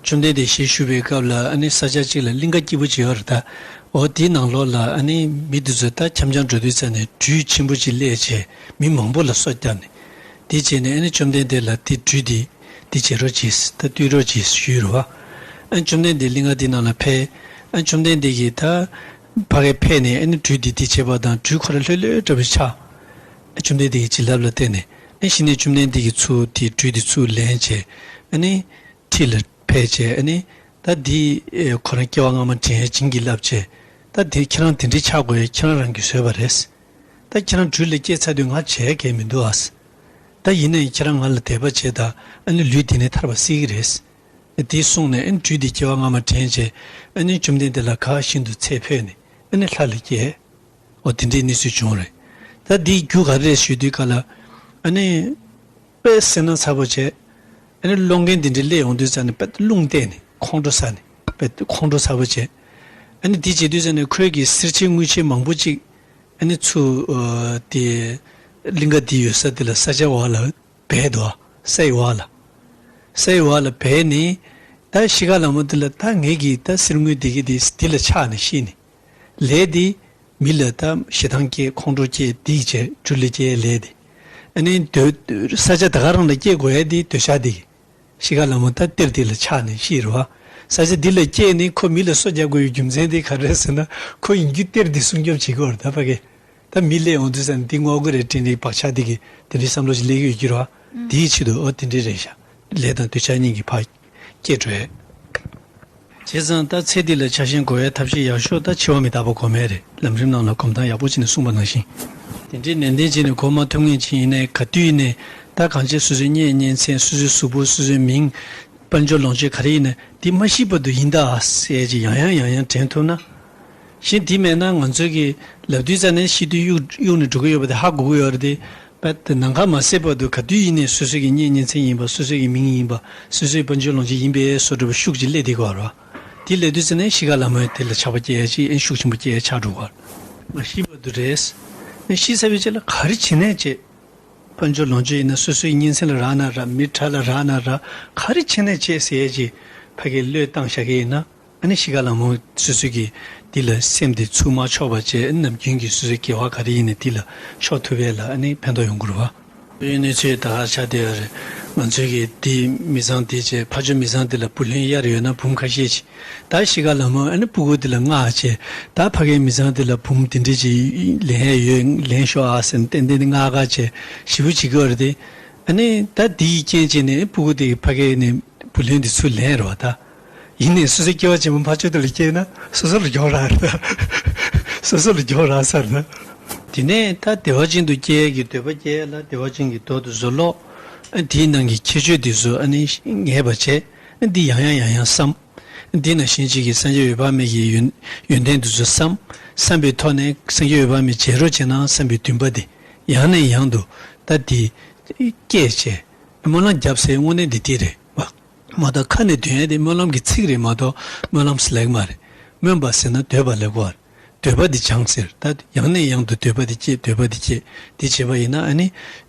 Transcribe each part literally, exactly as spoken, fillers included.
བཅོམ་ལྡན་འདས་ཞལ་བཞུགས་པའི་སྐབས་ལ་ཨ་ནི་ས་ཆ་གཅིག་ལ་གླིང་ག་སྐྱིད་པོ་ཅིག་ཡོད་རེད་ད། འོ་དེའི་ནང་ལོགས་ལ་ཨ་ནི་མི་དེ་ཚོ་ད་འཆམ་འཆམ་འགྲོ་དུས་ཙ་ནས་སྦྲུལ་ཆེན་པོ་ཅིག་སླེབས་བྱས་མི་མང་པོ་ལ་སོ་བརྒྱབ་ནས། དེ་བྱས་ནས་ཨ་ནི་བཅོམ་ལྡན་འདས་ལ་དེ་སྦྲུལ་དེ་དེ་བྱེད་རོགས་གྱིས་ད་བཏུལ་རོགས་གྱིས་ཞུས་རེད་བ། ཨ་ནི་བཅོམ་ལྡན་འདས་གླིང་ག་དེ་ནང་ལ་ཕེབས། ཨ་ནི་བཅོམ་ལྡན་འདས་ཀྱིས་ད་ཕ་གིར་ཕེབས་ནས་ཨ་ནི་སྦྲུལ་དེ་དེ་བྱེད་པ་དང་སྦྲུལ་ཁོ་རང་ལྷོད་ལྷོད་འདྲ་པོ་ཆགས། ཨ་བཅོམ་ལྡན་འདས་ཀྱི་བྱིན་རླབས་ལ་བརྟེན་ནས་ཨ་ནི་གཞི་ནས་བཅོམ་ལྡན་འདས་ཀྱིས་ཚུར་དེ་སྦྲུལ་དེ་ཚུར་ལེན་བྱས་ཨ་ནི། ཁྲི་ལ་ཕེབས་བྱས་ཨ་ནི། ད་འདི་ཨེ་ཁོ་རང་སྐྱེ་བ་སྔ་མ་དྲན་ཡས་བྱིན་གྱིས་བརླབས་བྱས། ད་འདི་ཁྱེད་རང་དེ་འདྲའི་ཆགས་དགོས་ཡས་ཁྱེད་རང་རང་གིས་བཟོས་པ་རེད། ད་ཁྱེད་རང་སྦྲུལ་ལ་སྐྱེས་ཚར་དུས་ང་བྱས་གལ་མི་འདུག་ཨ། ད་ཡིན་ནའི་ཁྱེད་རང་ང་ལ་དད་པ་བྱས་ད་ཨ་ནི་ལུས་འདི་ནས་ཐར་བ་སྲིད་ཀྱི་རེད། དེ་གསུངས་ནས་ཨ་ནི་སྦྲུལ་འདི་སྐྱེ་བ་སྔ་མ་དྲན་བྱས་ཨ་ནི་བཅོམ་ལྡན་འདས་ལ་ག་བཞིན་དུ་ཚེ་འཕོས་ནས་ཨ་ནི་ལྷ་ལ་སྐྱེས། འོ་དེ་འདྲའི་གནས་ཚུལ་བྱུང་རེད། ད་འདིའི་རྒྱུ་ག་རེ་རེད་ཞུ་དུས་ག་ལ། ཨ་ནི། དཔེ་སེར་སྣ་ཚ་པོ་བྱས། ཨ་ནི་སློང་མཁན་དེ་འདྲའི་སླེབས་ཡོང་དུས་ཙ་ནས་དཔེ་རླུང་བཏེགས་ནས་ཁོང་ཁྲོ་ཟ་ནས་དཔེ་ཁོང་ཁྲོ་ཚ་པོ་བྱས། ཨ་ནི་དེ་བྱེད་དུས་ཙ་ནས་ཁོས་ཀྱི་སེར་ཆེན་དངུལ་ཆེན་མང་པོ་ཅིག་ཨ་ནི་ཚུར་ཨ་དེ་གླིང་ག་དེ་ཡོད་ས་དེ་ལ་ས་ཆ་བ་ལ་སྦས་འདུག་ས་ཡི་བ་ལ། ས་ཡི་བ་ལ་སྦས་ནས་ད་ཤི་ཁ་ལ་མོ་དེ་ལ་ད་ངེད་ཀྱིས་ད་གསེར་དངུལ་དེ་གི་དེ་དེ་ལ་ཆགས་ནས་ཤི་ནས། ལས་དེ། མི་ལ་ད་ཞེ་སྡང་སྐྱེ་ཁོང་ཁྲོ་སྐྱེ་དེ་བྱས་སྦྲུལ་ལ་སྐྱེ་ལས་དེ། ཨ་ནི་འདོད་ས་ཆ་ད་ག་རང་ལ་སྐྱེ་དགོས་ཡ་དེ་འདོད་ཆགས་དེ། ཤི་ཁ་ལ་མོ་ད་གཏེར་དེ་ལ་ཆགས་ནས་ཤི་རེད་བ། ས་ཆ་འདི་ལ་སྐྱེས་ནས་ཁོ་མི་ལ་སོ་རྒྱག་དགོས་ཡའི་རྒྱུ་མཚན་དེ་ག་རེ་རེད་ཟེར་ན་ཁོ་ཡིན་རྒྱུ་གཏེར་འདི་སྲུང་སྐྱོབ་བྱེད་དགོས་རེད་ད་ཕ་གི། ད་མི་སླེབས་ཡོང་དུས་ཙ་ནས་འདི་བསྔོག་གི་རེད་དྲན་ནས་བག་ཆགས་འདི་གི་དེ་འདྲའི་བསམ་བློ་ཞིག་སླེབས་ཀྱི་ཡོད་རྒྱུ་རེད་བ། དེའི་ཆེད་དུ་ཨོ་དེ་འདྲའི་རེད་ཤག་ལས་དང་འདོད་ཆགས་གཉིས་ཀྱི་ཕར་སྐྱེ་འགྲོ་ཡས། བྱས་ཙང་ད་ཚེ་འདི་ལ་ཆགས་ཞེན་འགོག་ཡས་ཐབས་ཤེས་ཡག་ཤོས་ད་འཆི་བ་མི་རྟག་པ་གོ་མེད་རེད། ལམ་རིམ་ནང་ལ་སྒོམ་སྟངས་ཡག་པོ་བྱས་ནས་གསུངས་པ་ནང་བཞིན། དེ་འདྲའི་ནན་ཏན་བྱས་ནས་གོ་མ་ཐུབ་མཁན་ཅིག་ཡིན་ནའི་ག་དུས་ཡིན་ནའི་ད་གང་བྱས་སོ་སོའི་གཉེན་ཉེ་ཚན་སོ་སོའི་གཟུགས་པོ་སོ་སོའི་མིང་། དཔལ་འབྱོར་ལོངས་སྤྱོད་ག་རེ་ཡིན་ན་འདི་མ་ཤི་བར་དུ་ཡིན་ད་ཟེར་ཅིག་ཡང་ཡང་ཡང་ཡང་དྲན་ཐུབ་ན། གཞན་འདི་མེད་ན་ང་ཚོ་གི་ལབ་དུས་ཙ་ནས་ཤི་དུས་གཡུག་གཡུག་ནས་འགྲོ་གི་ཡོད་པ་དེ་ཧ་གོ་གི་ཡོད་རེད་དེ། པད་དེ་ནམ་མཁའ་མ་ཟད་བར་དུ་ག་དུས་ཡིན་ནའི་སོ་སོ་གི་གཉེན་ཉེ་ཚན་ཡིན་པ་སོ་སོ་གི་མིང་ཡིན་པ་སོ་སོའི་དཔལ་འབྱོར་ལོངས་སྤྱོད་ཡིན་པའི་བཟོ་འདྲ་པོ་ཤུགས་ཀྱིས་སླེབས་བསྡད་ཀྱི་ཡོད་རེད་བ། དེ་སླེབས་དུས་ཙ་ནས་ཤི་ཁ་ལ་མོས་དེ་ལ་ཆགས་པ་སྐྱེ་ཡ་ཅིག་ཨེ་ཤུགས་ཆེན་པོ་སྐྱེ་ཡ་ཆགས་འགྲོ་གི་ཡོད་རེད། མ་ཤི་བར་དུ་རེད། ཨེ་ཤི་ཚར་བའི་རྗེས་ལ་ག་རེ་བྱེད་ནས་བྱེད། དཔལ་འབྱོར་ལོངས་སྤྱོད་ཡིན་ན་སོ་སོའི་གཉེན་ཚན་ལ་རག་ན་རག་མི་དྲ་ལ་རག་ན་རག་ག་རེ་བྱས་ནས་བྱེད་ཟེར་ཡས་ཀྱི་ཕ་གིར་བློས་བཏང་བཞག་གི་ཡིན་ན་ཨ་ནི་ཤི་ཁ་ལ་མོ་སོ་སོ་གི་འདི་ལ་སེམས་དེ་ཚུར་མ་ཆོག་པ་བྱས་ཨ་ནི་ནམ་རྒྱུན་གྱི་སོ་སོའི་དགེ་བ་ག་རེ་ཡིན་ནའི་འདི་ལ་ཕྱོགས་ཐུབ་པས་ལ་ཨ་ནི་ཕན་ཐོགས་ཡོང་གི་རེད་བ། གནས་ཚུལ་ད་ག་ཆགས་བསྡད་ཡོད་རེད། ང་ཚོའི་གི་འདི་མི་ཚང་འདི་བྱས་ཕ་ཇོ་མི་ཚང་འདི་ལ་བུ་ལོན་གཡར་ཡོད་ན་འབུམ་ཁ་ཤས་ཤིག་ད་ཤི་ཁ་ལ་མོ་ཨ་ནི་སྤུ་གུ་དེ་ལ་མངགས་བྱས་ད་ཕ་གིའི་མི་ཚང་དེ་ལ་བུམ་དེ་འདྲས་ཅིག་ལེན་ཡས་ཡོད་ལེན་ཤོག་ཨ་ཟེར་ནས་ཏན་ཏན་དེ་མངགས་ཁ་བྱས་ཞེ་པོ་བྱེད་ཀྱི་ཡོད་རེད་དེ། ཨ་ནི་ད་དེ་ཡི་རྐྱེན་བྱས་ནས་སྤུ་གུ་དེ་ཕ་གིའི་ནས་བུ་ལོན་དེ་ཚུར་ལེན་རེད་བ་ད། ཡིན་ནའི་སོ་སོའི་སྐྱེ་བ་ཆེན་པོ་ཕ་ཆོས་དེ་ལ་སྐྱེས་ན་སོ་སོ་ལ་མགྱོགས་རག་རེད་ད། སོ་སོ་ལ་མགྱོགས་རག་ས་རེད་ད། དེ་ནས་ད་བདེ་བ་ཅན་དུ་སྐྱེ་ཡས་ཀྱི་འདོད་པ་སྐྱེ་ཡས་ལ་བདེ་བ་ཅན་གྱི་མདོ་དེ་ཚོ་ཀློག་ཨ་དེའི་ནང་གི་ཁྱད་ཆོས་དེ་ཚོ་ཨ་ནི་ངེས་པ་བྱས། འདི་ཡང་ཡང་ཡང་ཡང་བསམ། འདི་ནང་བཞིན་གཅིག་གི་སངས་རྒྱས་འོད་དཔག་མེད་ཀྱི་ཡོན་ཡོན་ཏན་འདི་ཚོ་བསམ། བསམ་པའི་ཐོག་ནས་སངས་རྒྱས་འོད་དཔག་མེད་མཇལ་རོགས་བྱེད་ན་བསམ་པའི་འདུན་པ་འདི་ཡང་ནས་ཡང་དུ་ད་འདི་སྐྱེས་བྱས། སྨོན་ལམ་བརྒྱབ་སའི་དངོས་གནས་འདི་འདི་རེད་བ། མ་གཏོགས་ཁ་ནས་འདོན་ཡ་དེ་སྨོན་ལམ་གྱི་ཚིག་རེད་མ་གཏོགས་སྨོན་ལམ་ཟེར་ལེགས་མ་རེད། སྨོན་པ་ཟེར་ན་འདོད་པ་ལེགས་པ་རེད། འདོད་པ་འདི་བྱང་ཟེར་ད་ཡང་ནས་ཡང་དུ་འདོད་པ་འདི་སྐྱེས་འདོད་པ་འདི་སྐྱེས་འདི་བྱས་པ་ཡིན་ན་ཨ་ནི།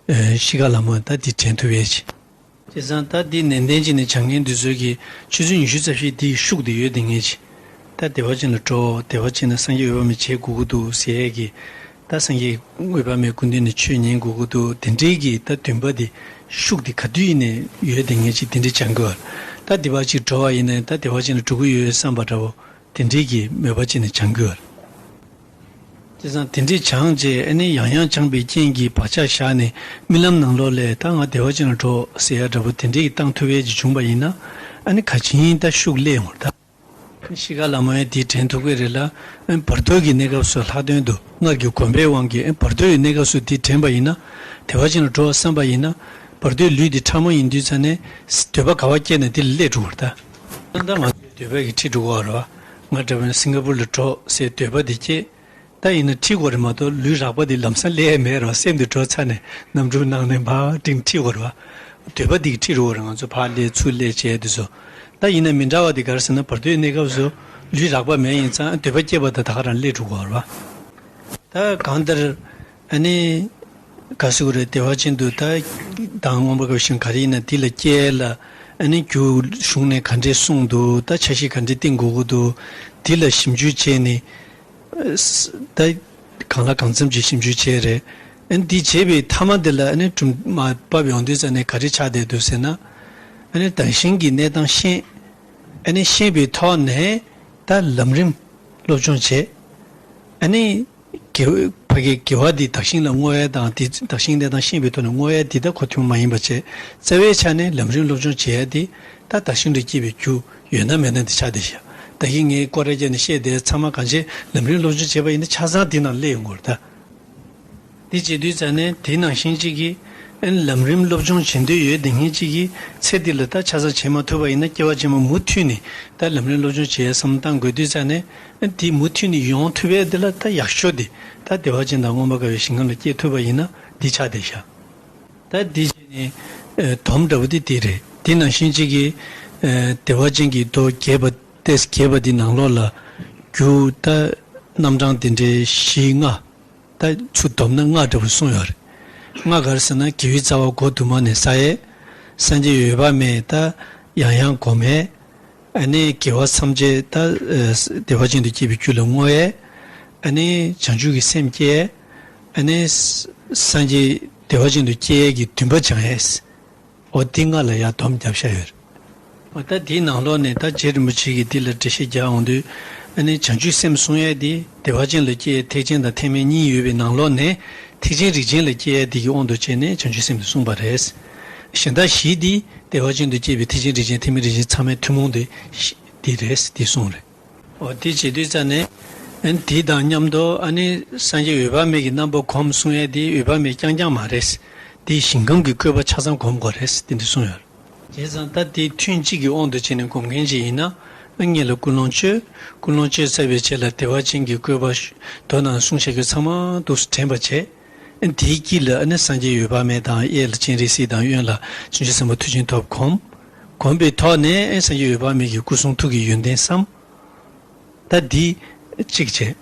ཤི་ཁ་ལ་མོ་ད་འདི་དྲན་ཐུབ་ཡས་ཅིག་བྱས་ཙང་ད་འདི་ནན་ཏན་བྱས་ནས་བྱ་ངན་འདི་ཚོའི་གི་ཆུ་ཚོད་ཉི་ཤུ་རྩ་བཞི་འདིའི་ཤུགས་འདི་ཡོད་དེ་ངེས་ཅི། ད་བདེ་བ་ཅན་ལ་འགྲོ་བདེ་བ་ཅན་ལ་སངས་རྒྱས་འོད་དཔག་མེད་མཇལ་དགོས་ཀྱི་འདུག་ཟེར་ཡས་ཀྱི། ད་སངས་རྒྱས་འོད་དཔག་མེད་སྐུ་མདུན་ནས་ཆོས་ཉན་དགོས་ཀྱི་འདུག་དེ་འདྲའི་གི་ད་འདུན་པ་འདི་ཤུགས་འདི་ག་དུས་ཡིན་ནས་ཡོད་དེ་ངེས་ཅི་དེ་འདྲའི་བྱ་དགོས། ད་བདེ་བ་ཅིག་འགྲོ་བ་ཡིན་ནའི་ད་བདེ་བ་ཅན་ལ་འགྲོ་གི་ཡོད་བསམ་པ་འདྲ་བོ། དེ་འདྲའི་གི་མོས་པ་བྱས་ནས་བྱང་གི་ཡོད། བྱས་ཙང་དེ་འདྲའི་བྱང་རྗེས་ཨ་ནི་ཡང་ཡང་བྱང་པའི་རྐྱེན་གྱིས་བག་ཆགས་བཞག་ནས་རྨི་ལམ་ནང་ལོགས་ལས་ད་ང་བདེ་བ་ཅན་ལ་འགྲོ་ཟེར་ཡ་འདྲ་པོ་དེ་འདྲའི་གི་བཏང་ཐུབ་ཡས་ཅིག་བྱུང་པ་ཡིན་ན་ཨ་ནི་ག་ཅིན་ད་ཤུགས་སླེབས་ཡོང་བ་རེད་ད། ཤི་ཁ་ལ་མོ་ཡང་དེའི་དྲན་ཐུབ་ཀྱི་རེད་ལ་ཨ་ནི་བར་དོའི་གི་གནས་སྐབས་སུ་ལྷག་དོན་དུ་སྔར་གྱི་གོམས་པའི་དབང་གིས་ཨ་ནི་བར་དོའི་གནས་སྐབས་སུ་དེ་དྲན་པ་ཡིན་ན་བདེ་བ་ཅན་ལ་འགྲོ་བསམ་པ་ཡིན་ན་བར་དོའི་ལུས་འདི་ཕྲ་མོ་ཡིན་དུས་ཙ་ནས་འདོད་པ་ག་བ་སྐྱེས་ན་དེ་ལ་སླེབས་འགྲོ་བ་རེད་ད། ད་ང་འདོད་པ་གིས་ཁྲིད་འགྲོ་གི་ཡོད་རེད་བ། ང་འདྲ་པོ་ན་སིང་ག་པུར་ལ་འགྲོ་ཟེར་འདོད་པ་དེ་སྐྱེས། ད་ཡིན་ན་ཁྲིད་དགོས་རེད་མ་གཏོགས་ལུས་རགས་པ་དེ་ལམ་སང་སླེབས་ཡས་མེད་རེད་བ། སེམས་དེ་འགྲོ་ཚར་ནས་གནམ་གྲུ་ནང་ནས་ཕར་འགྲིམ་ཁྲིད་དགོས་རེད་བ། འདོད་པ་དེ་གིས་ཁྲིད་འགྲོ་གི་རེད་ང་ཚོ་ཕར་སླེབས་ཚུར་སླེབས་བྱས་དུས་ཚོད། ད་ཡིན་ན་མི་འདྲ་བ་དེ་ག་རེ་ཟེར་ན་བར་དོའི་གནས་སྐབས་སུ་ལུས་རགས་པ་མེད་ཡིན་ཙང་འདོད་པ་སྐྱེས་པ་དང་ད་ག་རང་སླེབས་འགྲོ་གི་ཡོད་རེད་བ། ད་གང་ལྟར། ཨ་ནི། ག་ཟེར་དགོས་རེད་བདེ་བ་ཅན་དུ་ད། དང་མངོན་པར་དགའ་བའི་ཞིང་ག་རེ་ཡིན་ན་དེ་ལ་སྐྱེལ་ལ། ཨ་ནི་རྒྱུ་གཞུང་ནས་ག་འདྲས་གསུངས་འདུག་ད་འཆར་གཞི་ག་འདྲས་བཏིང་དགོས་ཀྱི་འདུག་འདི་ལ་ཞིབ་འཇུག་བྱས་ནས། ཨ་ས་ད་གང་ལ་གང་འཚམ་ཅིག་ཞིབ་འཇུག་བྱས་རེད། ཨ་ནི་འདི་བྱས་པའི་མཐའ་མ་དེ་ལ་ཨ་ནི་གྲུབ་མ་བབས་ཡོང་དུས་ཙ་ནས་ག་རེ་ཆགས་བསྡད་འདུག་ཟེར་ན། ཨ་ནི་དང་ཞིང་གི་གནས་སྟངས་ཤེས། ཨ་ནི་ཤེས་པའི་ཐོག་ནས་ད་ལམ་རིམ་སློབ་སྦྱོང་བྱས། ཨ་ནི་དགེ་ཕ་གི་དགེ་བ་འདི་དག་ཞིང་ལ་བསྔོ་ཡ་དང་དེ་དག་ཞིང་གནས་སྟངས་ཤེས་པའི་ཐོག་ནས་བསྔོ་ཡ་འདི་ད་གོ་ཐུབ་མ་ཡིན་པ་བྱས། རྩ་བའི་ཆ་ནས་ལམ་རིམ་སློབ་སྦྱོང་བྱེད་ཡ་འདི་ད་དག་ཞིང་དུ་སྐྱེས་པའི་རྒྱུ་ཡོད་ན་མེད་ན་འདི་ཆགས་བསྡད་ཤག་ད་གིན་ངས་སྐོར་ར་བརྒྱབ་ནས་བཤད་དེ་ཚང་མ་གང་བྱས་ལམ་རིམ་སློབ་སྦྱོང་བྱས་པ་ཡིན་ན་ཆ་ཚང་འདི་ནང་སླེབས་ཡོང་གི་རེད་ད། འདི་བྱེད་དུས་ཙ་ནས་དེ་ནང་བཞིན་གཅིག་གིས་ཨ་ནི་ལམ་རིམ་སློབ་སྦྱོང་བྱེད་འདོད་ཡོད་དེ་ངེས་གཅིག་གིས་ཚེ་འདི་ལ་ད་ཆ་ཚང་བྱེད་མ་ཐུབ་པ་ཡིན་ན་སྐྱེ་བ་རྗེས་མ་མུ་མཐུད་ནས་ད་ལམ་རིམ་སློབ་སྦྱོང་བྱེད་ཡ་བསམ་བློ་བཏང་དགོས་དུས་ཙ་ནས། ཨ་ནི་དེ་མུ་མཐུད་ནས་ཡོང་ཐུབ་པའི་དེ་ལ་ད་ཡག་ཤོས་དེ་ད་བདེ་བ་ཅན་དང་མངོན་པར་དགའ་བའི་ཞིང་ཁམས་ལ་སྐྱེ་ཐུབ་པ་ཡིན་ན་འདི་ཆགས་བསྡད་ཤག་ད་འདི་བྱས་ནས་ཨ་སྡོམ་འདྲ་བོ་དེ་དེ་རེད། དེ་ནང་བཞིན་གཅིག་གིས་ཨ་བདེ་བ་ཅན་གྱི་མདོ་རྒྱས་པ་ཏོག་ཙམ་རྒྱས་པ་འདི་ནང་ལོགས་ལ་རྒྱུ་ད་རྣམ་གྲངས་དེ་འདྲའི་བཞི་ལྔ། ད་ཚུར་བསྡོམས་ན་ལྔ་འདྲ་བོ་གསུངས་ཡོད་རེད། ལྔ་ག་རེ་ཟེར་ན་དགེ་བའི་རྩ་བ་སྒོ་དུ་མ་ནས་བསགས་ཡས། སངས་རྒྱས་འོད་དཔག་མེད་ད་ཡང་ཡང་སྒོམ་ཡས། ཨ་ནི་དགེ་བ་ཐམས་ཅད་ད་ཨ་བདེ་བ་ཅན་དུ་སྐྱེ་བའི་རྒྱུ་ལ་བསྔོ་ཡས། ཨ་ནི་བྱང་ཆུབ་ཀྱི་སེམས་སྐྱེ་ཡས། ཨ་ནི་ས་སངས་རྒྱས་བདེ་བ་ཅན་དུ་སྐྱེ་ཡས་ཀྱི་འདུན་པ་སྦྱང་ཡས། འོ་འདི་ལྔ་ལ་ཡང་སྡོམ་བརྒྱབ་བཞག་ཡོད་རེད། འོ་ད་འདིའི་ནང་ལོགས་ནས་ད་རྗེ་རིན་པོ་ཆེ་གིས་འདི་ལ་འགྲེལ་བཤད་རྒྱག་འོང་དུས། ཨ་ནི་བྱང་ཆུབ་སེམས་གསུང་ཡས་འདི་བདེ་བ་ཅན་ལ་སྐྱེ་ཡས་ཐེག་ཆེན་དང་ཐེག་དམན་གཉིས་ཡོད་པའི་ནང་ལོགས་ནས་ཐེག་ཆེན་རིགས་ཆེན་ལ་སྐྱེ་ཡས་འདི་གི་དབང་དུ་བྱས་ནས་བྱང་ཆུབ་སེམས་འདི་གསུངས་པ་རེད། གཞན་དག་བཞི་འདི་བདེ་བ་ཅན་དུ་སྐྱེ་བའི་ཐེག་ཆེན་རིགས་ཆེན་ཐེག་དམན་རིགས་ཆེན་ཚང་མའི་ཐུན་མོང་དུ་འདི་རེད་འདི་གསུངས་རེད། འོ་དེ་བྱེད་དུས་ཙ་ནས། ཨ་ནི་དེ་དང་མཉམ་དུ་ཨ་ནི་སངས་རྒྱས་འོད་དཔག་མེད་ཀྱི་རྣམ་པ་སྒོམ་གསུང་ཡས་དེ་འོད་དཔག་མེད་རྐྱང་རྐྱང་མ་རེད། དེ་ཞིང་ཁམས་ཀྱི་བཀོད་པ་ཆ་ཚང་སྒོམ་དགོས་རེད་དེ་འདྲ་གསུངས་ཡོད། བྱས་ཙང་ད་དེ་ཐུན་གཅིག་གི་དབང་དུ་བྱས་ནས་སྒོམ་མཁན་ཅིག་ཡིན་ན། ཨ་ནི་སྔོན་ལ་ཀུན་སློང་བཅོས། ཀུན་སློང་བཅོས་ཚར་བའི་རྗེས་ལ་བདེ་བ་ཅན་གྱི་བཀོད་པ་མདོ་ནང་གསུངས་བཞག་རྒྱུ་ཚང་མ་འདུག་སེ་དྲན་པ་བྱས། ཨ་ནི་དེའི་དཀྱིལ་ལ་ཨ་ནི་སངས་རྒྱས་འོད་དཔག་མེད་དང་གཡས་ལ་སྤྱན་རས་གཟིགས་དང་གཡོན་ལ་བྱང་ཆུབ་སེམས་དཔའ་མཐུ་ཆེན་ཐོབ་སྒོམ། སྒོམ་པའི་ཐོག་ནས་ཨ་ནི་སངས་རྒྱས་འོད་དཔག་མེད་ཀྱི་སྐུ་གསུང་ཐུགས་ཀྱི་ཡོན་ཏན་བསམ། ད་འདི་གཅིག་བྱས།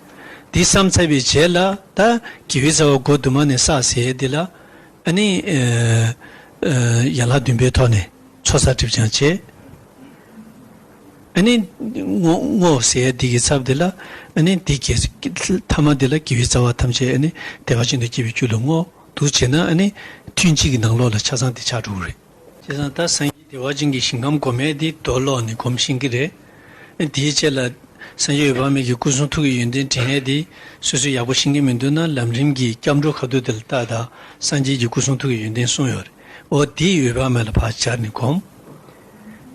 འདི་བསམ་ཚར་བའི་རྗེས་ལ་ད་དགེ་བའི་རྩ་བ་སྒོ་དུ་མ་ནས་བསགས་ཟེར་ཡས་འདི་ལ་ཨ་ནི་ཨ་ཨ་ཡན་ལག་བདུན་པའི་ཐོག་ནས་ཚོགས་བསགས་སྒྲིབ་སྦྱང་བྱས། ཨ་ནི་བསྔོ་བསྔོ་ཟེར་ཡས་འདི་གི་ཚབ་འདི་ལ་ཨ་ནི་འདི་གི་ཐ་མ་འདི་ལ་དགེ་བའི་རྩ་བ་ཐམས་ཅད་ཨ་ནི་བདེ་བ་ཅན་དུ་སྐྱེ་བའི་རྒྱུ་ལ་བསྔོ། འདུག་བྱས་ན་ཨ་ནི་ཐུན་གཅིག་གི་ནང་ལོགས་ལ་ཆ་ཚང་འདི་ཆགས་འགྲོ་གི་རེད། བྱས་ཙང་ད་སངས་རྒྱས་བདེ་བ་ཅན་གྱི་ཞིང་ཁམས་སྒོམ་ཡས་འདི་མདོ་ཀློག་ནས་སྒོམ་ཤེས་ཀྱི་རེད། དེའི་རྗེས་ལ་སངས་རྒྱས་འོད་དཔག་མེད་ཀྱི་སྐུ་གསུང་ཐུགས་ཀྱི་ཡོན་ཏན་དྲན་ཡས་འདི་སོ་སོས་ཡག་པོ་ཤེས་ཀྱི་མི་འདུག་ན་ལམ་རིམ་གྱི་སྐྱབས་འགྲོ་ཁ་ཐུག་དེ་ལ་ལྟ་དང་སངས་རྒྱས་ཀྱི་སྐུ་གསུང་ཐུགས་ཀྱི་ཡོན་ཏན་གསུངས་ཡོད་རེད། འོ་དེ་འོད་དཔག་མེད་ལ་ཕར་སྦྱར་ནས་སྒོམ།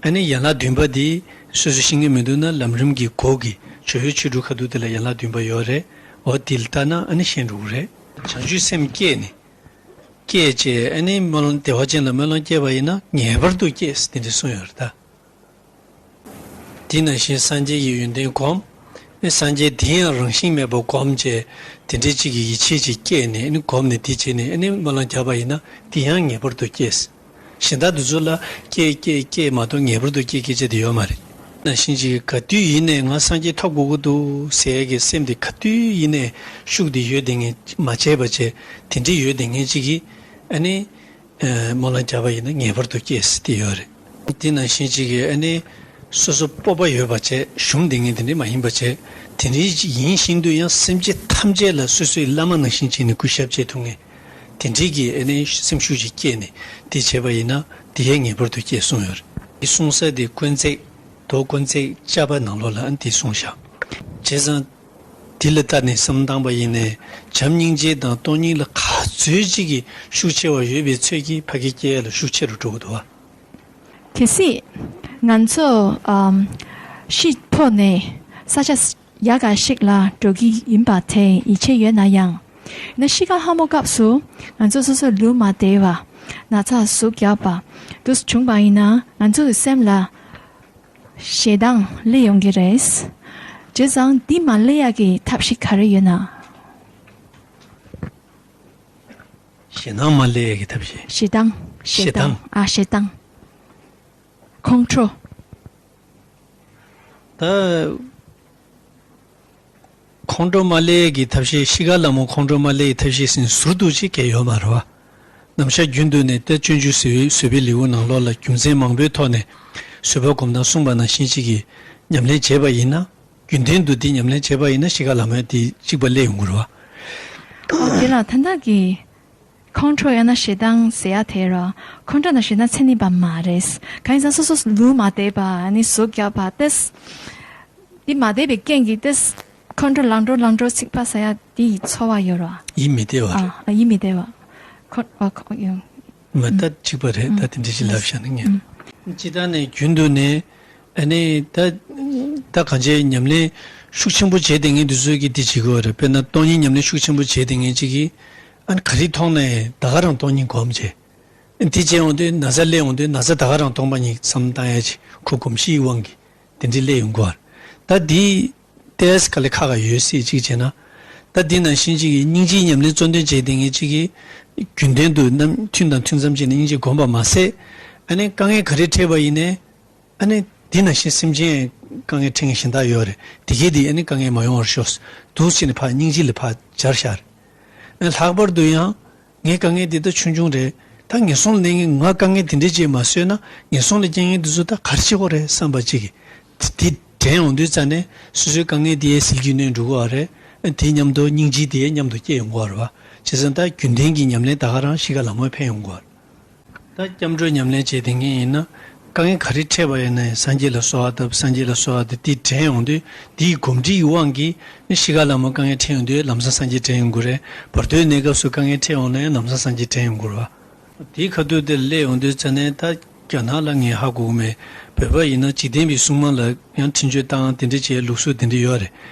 ཨ་ནི་ཡན་ལག་བདུན་པ་འདི་སོ་སོས་ཤེས་ཀྱི་མི་འདུག་ན་ལམ་རིམ་གྱི་འགོ་གི་ཇོ་བོའི་ཆོས་དྲུག་ཁ་ཐུག་དེ་ལ་ཡན་ལག་བདུན་པ་ཡོད་རེད། འོ་དེ་ལ་ལྟ་ན་ཨ་ནི་ཤེས་འགྲོ་གི་རེད། བྱང་ཆུབ་སེམས་བསྐྱེད་ནས། སྐྱེས་བྱས་ཨ་ནི་སྨོན་ལམ་བདེ་བ་ཅན་ལ་སྨོན་ལམ་བསྐྱེད་པ་ཡིན་ན་ངེས་པར་དུ་སྐྱེས་དེ་འདྲ་གསུངས་ཡོད་རེད་ད། དེ་ནང་བཞིན་སངས་རྒྱས་ཀྱི་ཡོན་ཏན་སྒོམ། ཨ་སངས་རྒྱས་དེ་ཡང་རང་བཞིན་མེད་པར་སྒོམ་བྱས་དེ་འདྲའི་ཅིག་གི་ཡིད་ཆེས་ཅིག་སྐྱེས་ནས་ཨ་ནི་སྒོམ་ནས་དེ་བྱས་ནས་ཨ་ནི་སྨོན་ལམ་བརྒྱབ་པ་ཡིན་ན་དེ་ཡང་ངེས་པར་དུ་སྐྱེས། གཞན་དག་དེ་ཚོ་ལ་སྐྱེས་སྐྱེས་སྐྱེས་མ་གཏོགས་ངེས་པར་དུ་སྐྱེས་སྐྱེས་བྱས་དེ་ཡོད་མ་རེད། ནང་བཞིན་ཅིག་ག་དུས་ཡིན་ནའི་ང་སངས་རྒྱས་ཐོབ་དགོས་ཀྱི་འདུག་ཟེར་ཡས་ཀྱི་སེམས་དེ་ག་དུས་ཡིན་ནའི་ཤུགས་དེ་ཡོད་དེ་ངས་མ་བྱས་པ་བྱས་དེ་འདྲའི་ཡོད་དེ་ངས་ཅིག་གིས་ཨ་ནི། ཨ་སྨོན་ལམ་བརྒྱབ་པ་ཡིན་ན་ངེས་པར་དུ་སྐྱེས་ཟེར་དེ་ཡོད་རེད། དེ་ནང་བཞིན་ཅིག་གིས་ཨ་ནི་སོ་སོ་སྤོབས་པ་ཡོད་པ་བྱས་ཞུམ་བསྡད་མཁན་དེ་འདྲ་མ་ཡིན་པ་བྱས་དེ་འདྲའི་ཡིན་བཞིན་དུ་ཡང་སེམས་ཅན་ཐམས་ཅད་ལ་སོ་སོའི་བླ་མ་ནང་བཞིན་བྱས་ནས་གུས་ཞབས་བྱེད་ཐུབ་མཁན་དེ་འདྲའི་གི་ཨ་ནི་སེམས་ཤུགས་ཅིག་སྐྱེས་ནས་དེ་བྱས་པ་ཡིན་ན་དེ་ཡང་ངེས་པར་དུ་སྐྱེས་གསུངས་ཡོད་རེད། དེ་གསུངས་ས་དེ་དཀོན་བརྩེགས་མདོ་དཀོན་བརྩེགས་དཔྱད་པ་ནང་ལོགས་ལ་ཨ་ནི་དེ་གསུངས་བཞག་བྱས་ཙང་། དེ་ལ་ལྟ་ནས་བསམ་བློ་བཏང་པ་ཡིན་ནའི་བྱམས་སྙིང་རྗེ་དང་སྟོང་ཉིད་ལ་ག་ཚོད་ཅིག་གི་ཤུགས་ཆེ་བ་ཡོད་པའི་ཚོད་ཀྱིས་ཕ་གི་སྐྱེ་ཡས་ལ་ཤུགས་ཆེ་རུ་འགྲོ་གི་འདུག་བ། གལ་སྲིད་ང་ཚོ་ཨམ་ཤི་ཐོག་ནས་ས་ཆ་ཡག་ག་ཞིག་ལ་འགྲོ་གི་ཡིན་པ་དེ་ཡིད་ཆེས་ཡོད་ན་ཡང་། ཡིན་ན་ཤི་ཁ་ལྷ་མོ་སྐབས་སུ་ང་ཚོ་སོ་སོ་ལུས་མ་བདེ་བ་ན་ཚ་ཟུག་རྒྱག་པ་དུ་བྱུང་པ་ཡིན་ན་ང་ཚོ་གི་སེམས་ལ། ཞེ་སྡང་སླེབས་ཡོང་གི་རེད། བྱས་ཙང་འདི་མ་སླེབས་ཡག་གི་ཐབས་ཤེས་ག་རེ་ཡོད་ན། ཞེ་སྡང་མ་སླེབས་ཡག་གི་ཐབས་ཤེས། ཞེ་སྡང་ཞེ་ཞེ་སྡང་སྡང་ཨ་ཞེ་སྡང་། ཁོང་ཁྲོ། ད་ཁོང་ཁྲོ་མ་སླེབས་ཡག་གི་ཐབས་ཤེས་ཤི་ཁ་ལ་མོ་ཁོང་ཁྲོ་མ་སླེབས་ཡག་ཐབས་ཤེས་ཟིན་ཟུར་དུ་ཅིག་གས་ཡོད་མ་རེད་བ། ནམ་ཞག་རྒྱུན་དུ་ནས་ད་སྤྱོད་འཇུག་བཟོད་པའི་བཟོད་པའི་ལེའུ་ནང་ལོགས་ལ་རྒྱུ་མཚན་མང་པོའི་ཐོག་ནས་བཟོད་པ་སྒོམ་སྟངས་གསུངས་པ་ནང་བཞིན་ཅིག་གི་ཉམས་ལེན་བྱས་པ་ཡིན་ན། རྒྱུན་ལྡན་དུ་འདི་ཉམས་ལེན་བྱས་པ་ཡིན་ན་གཤིས་ཀ་ལ་མོས་དེ་གཅིག་པ་སླེབས་ཡོང་གི་རེད་བ། ཨོ་དེ་ལ་ད་ལྟ་གི་ཁོང་ཁྲོ་ཡང་ན་ཞེ་སྡང་ཟེར་ཡ་དེ་ར། ཁོང་ཁྲོ་དང་ཞེ་སྡང་མཚན་ཉིད་པ་མ་རེད། གང་ཡིན་ཟེར་ན་སོ་སོ་ལུས་མ་བདེ་བ་ནི་གཟུགས་རྒྱགས་པ་ཏེས། འདི་མ་བདེ་བའི་རྐྱེན་གྱིས་ཏེས། ཁོང་ཁྲོ་ལང་འགྲོ་ལང་འགྲོ་ཚིག་པ་ཟ་ཡ་འདི་ཡི་ཚོར་བ་ཡོད་ར། ཡིད་མི་བདེ་བ་རེད། ཨ་ཡིད་མི་བདེ་བ། ཁོ་ཨ་ཁོ་ཡང་། མ་ད་གཅིག་པ་རེད། ད་དེ་འདྲ་ཞིག་ལབ་བཞག་ན་ངས། སྤྱི་བཏང་ནས་རྒྱུན་དུ་ནས། ཨ་ནི་ད་ད་གང་ཅིའི་ཉམས་ལེན་ཤུགས་ཆེན་པོ་བྱས་བསྡད་མཁན་དེ་ཚོས་ཀྱིས་འདི་བྱེད་དགོས་རེད། དཔེར་ན་སྟོང་ཉིད་ཉམས་ལེན་ཤུགས་ཆེན་པོ་བྱས་བསྡད་མཁན་ཅིག་གིས། ཨ་ནི་ག་རེ་མཐོང་ན་ཡང་ད་ག་རང་སྟོང་ཉིད་སྒོམ་བྱས། ཨ་ནི་དེ་བྱས་ཡོང་དུས་ན་ཚ་སླེབས་ཡོང་དུས་ན་ཚ་ད་ག་རང་སྟོང་པ་ཉིད་བསམ་བཏང་ཡ་ཅིག་ཁོ་གོམས་གཤིས་དབང་གིས་དེ་འདྲ་སླེབས་ཡོང་གི་རེད། ད་འདི་ཏེས་ག་ལེ་ཁ་ཁ་ཡོད་སྲིད་ཅིག་བྱས་ན། ད་འདི་ནང་བཞིན་ཅིག་གིས་སྙིང་རྗེའི་ཉམས་ལེན་གཙོ་འདོན་བྱས་བསྡད་མཁན་ཅིག་གིས། རྒྱུན་ལྡན་དུ་རྣམ་ཐུན་དང་ཐུན་མཚམས་བྱས་ནས་སྙིང་རྗེ་སྒོམ་པ་མ་ཟད། ཨ་ནི་དཀའ་ངལ་ག་རེ་འཕྲད་པ་ཡིན་ནའི། ཨ་ནི་འདི་ནང་བཞིན་སེམས་ཅན་དཀའ་ངལ་འཕྲད་མཁན་གཞན་དག་ཡོད་རེད། དེ་གས་དེ་ཨ་ནི་དཀའ་ངལ་མ་ཡོང་བར་ཤོག་འདུག་ཟེར་ནས་ཕར་སྙིང་རྗེ་ལ་ཕར་སྦྱར་བཞག་རེད། ཨ་ནི་ལྷག་པར་དུ་ཡང་། ངའི་དཀའ་ངལ་འདི་ད་ཆུང་ཆུང་རེད། ད་ངན་སོང་ལ་གནས་མཁན་ང་དཀའ་ངལ་འདི་འདྲས་ཅིག་མ་བཟོས་ན་ངན་སོང་ལ་སྐྱེ་མཁན་འདི་ཚོ་ད་ག་རེ་བྱེད་དགོས་རེད་བསམ་པ་ཅིག་གིས། དེ་དྲན་ཡོང་དུས་ཙ་ནས་སོ་སོའི་དཀའ་ངལ་དེ་ཡའི་ཟིལ་གྱིས་གནོན་འགྲོ་གི་ཡོད་རེད། དེ་མཉམ་དུ་སྙིང་རྗེ་དེ་ཡའི་མཉམ་དུ་སྐྱེ་ཡོང་གི་ཡོད་རེད་བ། བྱས་ཙང་ད་རྒྱུན་ལྡན་གྱི་ཉམས་ལེན་ད་ག་རང་གཤིས་ཀ་ལ་མོས་ཕན་ཡོང་གི་ཡོད་རེད། ད་སྐྱབས་འགྲོའི་ཉམས་ལེན་བྱེད་བསྡད་མཁན་ཡིན་ན། དཀའ་ངལ་ག་རེ་འཕྲད་པ་ཡིན་ན་ཡང་སངས་རྒྱས་ལ་གསོལ་བ་བཏབ། སངས་རྒྱས་ལ་གསོལ་བ་འདེབས། དེ་དྲན་ཡོང་དུས་དེའི་གོམས་འདྲིས་ཀྱི་དབང་གིས་ནི་གཤིས་ཀ་ལ་མོ་དཀའ་ངལ་འཕྲད་ཡོང་དུས་ལམ་སང་སངས་རྒྱས་དྲན་ཡོང་གི་རེད། བར་དོའི་གནས་སྐབས་སུ་དཀའ་ངལ་འཕྲད་ཡོང་ན་ཡང་ལམ་སང་སངས་རྒྱས་དྲན་ཡོང་གི་རེད་བ། དེའི་ཁ་ཐུག་དེ་སླེབས་ཡོང་དུས་ཙ་ནས་ད་རྒྱ་ནག་ལ་ངས་ཧ་གོ་གི་མེད། བོད་པ་ཡིན་ན་འཇིག་རྟེན་པའི་སྲུང་མ་ལ་ཡང་འཕྲིན་བཅོལ་བཏང་དེ་འདྲ་བྱེད་ལུགས་སྲོལ་དེ་འདྲ་ཡོད་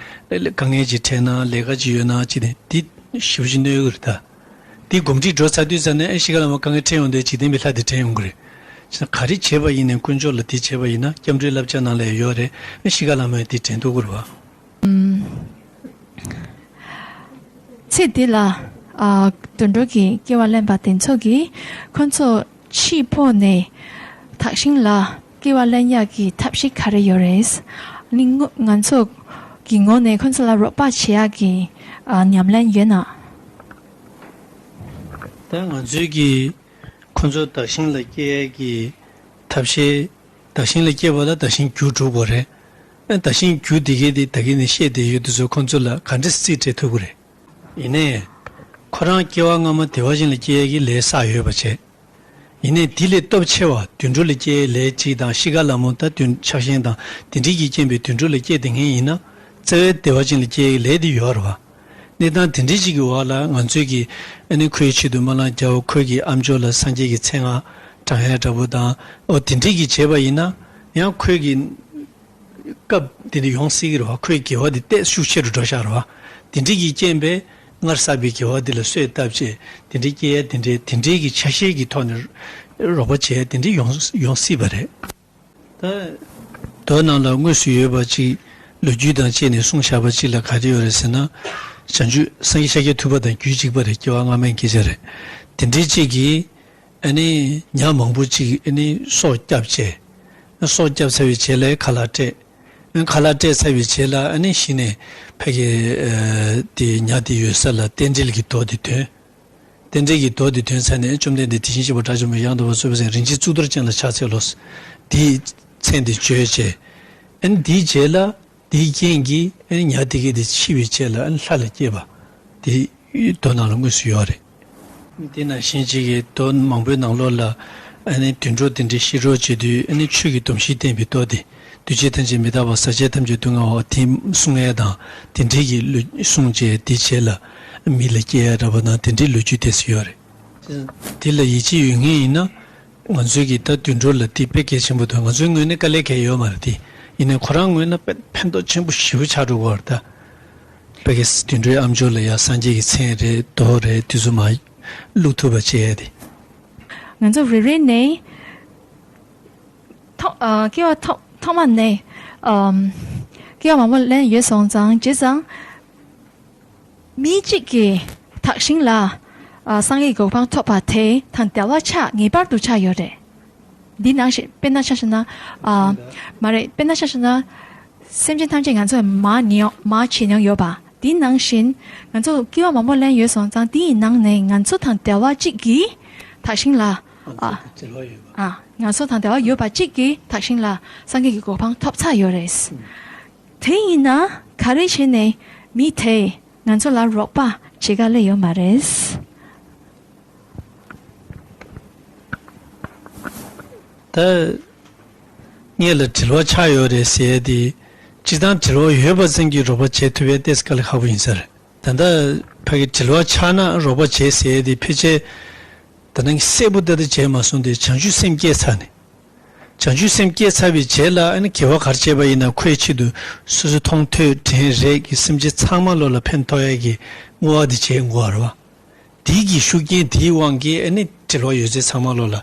རེད། དཀའ་ངལ་ཅིག་འཕྲད་ན་ལས་ཀ་ཅིག་ཡོད་ན་ཅི་དེ་འདི་ཞེ་པོ་ཅིག་གནོད་གི་རེད་ད། དེ་གོམས་འདྲིས་འགྲོ་ཚར་དུས་ཙ་ནས་ཨེ་གཤིས་ཀ་ལ་མོ་དཀའ་ངལ་འཕྲད་ཡོང་དུས་འཇིག་རྟེན་པའི་ལྷ་དེ་དྲན་ཡོང་གི་རེད། བྱས་ཙང་ག་རེ་བྱས་པ་ཡིན་ནའི་དཀོན་མཆོག་ལ་དེ་བྱས་པ་ཡིན་ན་སྐྱབས་འགྲོའི་བསླབ་བྱ་ནང་ལ་ཡང་ཡོད་རེད། ཨེ་གཤིས་ཀ་ལ་མོས་དེ་དྲན་ཐུབ་ཀྱི་རེད་བ། ཚེ་འདི་ལ་ཨ་དུད་འགྲོ་གི་སྐྱེ་བ་ལེན་པ་དེ་ཚོ་གིས་ཁོ་ཚོ་འཆི་འཕོས་ནས་དག་ཞིང་ལ་སྐྱེ་བ་ལེན་ཡག་གི་ཐབས་ཤེས་ག་རེ་ཡོད་རེད། ནི་ང་ཚོ་གི་ངོས་ནས་ཁོ་ཚོ་ལ་རོགས་པ་བྱེད་ཡག་གི་ཨ་ཉམས་ལེན་ཡོད་ན། ད་ང་ཚོའི་གི་ཁོ་ཚོ་དག་ཞིང་ལ་སྐྱེ་ཡས་ཀྱི་ཐབས་ཤེས། དག་ཞིང་ལ་སྐྱེས་པ་ལ་དག་ཞིང་རྒྱུ་སྒྲུབ་དགོས་རེད། ཨ་དག་ཞིང་རྒྱུ་དེ་གས་དེ་ད་གིན་ནས་བཤད་བསྡད་ཡོད་དུས་ཚོད་ཁོ་ཚོ་ལ་ག་འདྲ་རྩིས་སྤྲད་ཐུབ་ཀྱི་རེད། ཡིན་ནའི། ཁོ་རང་སྐྱེ་བ་སྔ་མ་བདེ་བ་ཅན་ལ་སྐྱེ་ཡས་ཀྱི་ལས་བསགས་ཡོད་པ་བྱས། ཡིན་ནའི་དེ་ལས་སྟོབས་ཆེ་བ་དུད་འགྲོ་ལ་སྐྱེ་ཡས་ལས་གཅིག་དང་གཤིས་ཀ་ལ་མོ་ད་དུད་ཆགས་ཞེན་དང་དེ་འདྲས་ཀྱིས་རྐྱེན་པས་དུད་འགྲོ་ལ་སྐྱེས་བསྡད་མཁན་ཡིན་ན། རྩ་བའི་བདེ་བ་ཅན་ལ་སྐྱེ་ཡས་ལས་དེ་ཡོད་རེད་བ། གནས་སྟངས་དེ་འདྲའི་ཅིག་གི་འོག་ལ་ང་ཚོས་ཀྱིས་ཨ་ནི་ཁོའི་ཆེད་དུ་སྨོན་ལམ་རྒྱག་ཁོའི་གི་ཨ་མཆོག་ལ་སངས་རྒྱས་ཀྱི་མཚན་སྔགས་བགྲང་ཡ་འདྲ་པོ་དང་། ཨོ་དེ་འདྲའི་གི་བྱས་པ་ཡིན་ན་ཡང་ཁོའི་གི་སྐབས་དེ་འདྲ་ཡོང་སྲིད་ཀྱི་རེད་བ། ཁོའི་དགེ་བ་དེ་ཏོག་ཙམ་ཤུགས་ཆེ་རུ་འགྲོ་ཤག་རེད་བ། དེ་འདྲའི་གི་རྐྱེན་པས་སྔར་བསགས་པའི་དགེ་བ་དེ་ལ་གསོས་བཏབ་བྱས་དེ་འདྲའི་སྐྱེ་ཡ་དེ་འདྲའི་དེ་འདྲའི་གི་ཆ་ཤས་ཀྱི་ཐོག་ནས་རོགས་པ་བྱས་ཡ་དེ་འདྲའི་ཡོང་ཡོང་སྲིད་པ་རེད། ད་མདོ་ནང་ལ་དངོས་སུ་ཡོད་པ་ཅིག་ལོ་རྒྱུས་དང་བཅས་ནས་གསུངས་བཞག་པ་ཅིག་ལ་ག་རེ་ཡོད་རེད་ཟེར་ན། བྱང་ཆུབ་སངས་རྒྱས་ཤཱཀྱ་ཐུབ་པ་དང་རྒྱུད་གཅིག་པ་རེད། སྐྱེ་བ་སྔ་མའི་སྐད་ཆ་རེད། དེ་འདྲའི་ཅིག་གིས་ཨ་ནི་ཉ་མང་པོ་ཅིག་ཨ་ནི་སྲོག་བསྐྱབས་བྱས། སྲོག་བསྐྱབས་ཚར་བའི་རྗེས་ལ་ཁ་ལག་སྤྲད། ཁ་ལག་སྤྲད་ཚར་བའི་རྗེས་ལ་ཨ་ནི་གཞི་ནས་ཕ་གི་ཨ་དེ་ཉ་དེ་ཡོད་ས་ལ་རྟེན་འབྲེལ་གྱི་མདོ་དེ་འདོན། རྟེན་འབྲེལ་གྱི་མདོ་འདི་འདོན་ཚར་ནས་བཅོམ་ལྡན་འདས་དེ་བཞིན་གཤེགས་པ་དགྲ་བཅོམ་པ་ཡང་དག་པར་རྫོགས་པའི་སངས་རྒྱས་རིན་ཆེན་གཙུག་ཏོར་ཅན་ལ་ཕྱག་འཚལ་ལོ། དེའི་མཚན་དེ་བརྗོད་བྱས། ཨ་ནི་དེའི་རྗེས་ལ་དེའི་རྐྱེན་གྱིས་ཨ་ནི་ཉ་དེ་གས་དེ་འཆི་བའི་རྗེས་ལ་ཨ་ནི་ལྷ་ལ་སྐྱེས་པ་དེ་མདོ་ནང་ལ་དངོས་སུ་ཡོད་རེད། དེ་ནང་བཞིན་གཅིག་གི་མདོ་མང་པོའི་ནང་ལོགས་ལ་ཨ་ནི་དུད་འགྲོ་དེ་འདྲའི་ཤི་རོགས་བྱེད་དུས་ཨ་ནི་ཆོས་ཀྱི་སྡོམ་བཞི་བསྟན་པའི་མདོ་དེ། འདུས་བྱས་ཐམས་ཅད་མི་རྟག་པ། ཟག་བཅས་ཐམས་ཅད་སྡུག་བསྔལ་བ། དེ་གསུང་ཡས་དང་དེ་འདྲའི་གི་ལུས་གསུང་བྱས་དེ་བྱས་ལ་མི་ལ་སྐྱེ་ཡ་འདྲ་པོ་དང་དེ་འདྲའི་ལོ་རྒྱུས་དེ་ཚོ་ཡོད་རེད། དེ་ལ་ཡིད་ཆེས་ཡོད་མཁན་ཡིན་ན་ང་ཚོའི་གི་ད་དུད་འགྲོ་ལ་དེ་དཔེ་གལ་ཆེན་པོ་འདུག་ང་ཚོའི་ངོས་ནས་དཀའ་ལས་གང་ཡང་ཡོད་མ་རེད་དེ། ཡིན་ནའི་ཁོ་རང་ངོས་ནས་དཔེ་ཕན་ཐོགས་ཆེན་པོ་ཞེ་པོ་ཆགས་འགྲོ་གི་ཡོད་རེད་ད། དཔེ་གི་དུད་འགྲོའི་ཨ་མཆོག་ལ་ཡ་སངས་རྒྱས་ཀྱི་མཚན་རེད་མདོ་རེད་དེ་ཚོ་མར་བླུག་ཐུབ་པ་བྱས་ཡ་དེ། ང་ཚོ་རེ་རེ་ནས། ཐོག་ཨ་སྐྱེ་བ་ཐོག་ཐོག་མ་ནས་ཨམ་སྐྱེ་བ་མང་པོ་ལེན་ཡོད་སོང་ཙང་བྱས་ཙང་། མི་གཅིག་གིས་དག་ཞིང་ལ་ཨ་སངས་རྒྱས་གོ་འཕང་ཐོབ་པ་དེ་དང་འབྲེལ་བ་ཆགས་ངེས་པར་དུ་ཆགས་ཡོད་རེད། འདི་ནང་བཞིན་དཔེར་ན་ཆ་བཞག་ན་ཨ་མ་རེད། དཔེར་ན་ཆ་བཞག་ན་སེམས་ཅན་ཐམས་ཅད་ང་ཚོས་མ་ཉེས་མ་བྱེད་མྱོང་ཡོད་པ། དེ་ནང་བཞིན་ང་ཚོ་སྐྱེ་བ་མང་པོ་ལེན་ཡོད་སོང་ཙང་དེའི་ནང་ནས་ང་ཚོ་དང་འབྲེལ་བ་གཅིག་གིས་ དག་ཞིང་ལ། ཨ། ཨ། ང་ཚོ་དང་འབྲེལ་བ་ཡོད་པ་གཅིག་གིས་དག་ཞིང་ལ་སངས་རྒྱས་ཀྱི་གོ་འཕང་ཐོབ་ཚར་ཡོད་རེད། དེ་ཡིན་ན་ག་རེ་བྱས་ནས་མི་དེས་ང་ཚོ་ལ་རོགས་པ་བྱེད་ག་ལེ་ཡོད་མ་རེད། ད་ངས་ལ་དྲིལ་བ་ཆགས་ཡོད་རེད་ཟེར་ཡས་དེ། སྤྱིར་བཏང་དྲིལ་བ་ཡོད་པ་ཙམ་གྱིས་རོགས་པ་བྱེད་ཐུབ་ཡས་ཏོག་ཙམ་དཀའ་ལས་ཁག་པོ་ཡིན་ས་རེད། ད་ལྟ་ཕ་གི་དྲིལ་བ་ཆགས་ན་རོགས་པ་བྱེད་ཟེར་ཡས་དེ་ཕལ་ཆེར། ད་ནང་གསལ་པོ་ཏག་ཏག་བྱས་མ་སོང་སྟེ་བྱང་ཆུབ་སེམས་བསྐྱེད་ཚར་ནས། བྱང་ཆུབ་སེམས་བསྐྱེད་ཚར་བའི་རྗེས་ལ་ཨ་ནི་དགེ་བ་ག་རེ་བྱས་པ་ཡིན་ན་ཁོའི་ཆེད་དུ་སོ་སོ་མཐོང་ཐོས་དྲན་རེག་གི་སེམས་ཅན་ཚང་མ་ལོ་ལ་ཕན་ཐོགས་ཡས་ཀྱི་བསྔོ་བ་དེ་བྱེད་དགོས་པ་རེད་བ། དེའི་གི་ཤུགས་རྐྱེན་དེའི་དབང་གིས་ཨ་ནི་དྲིལ་བ་ཡོད་ཚད་ཚང་མ་ལོ་ལ་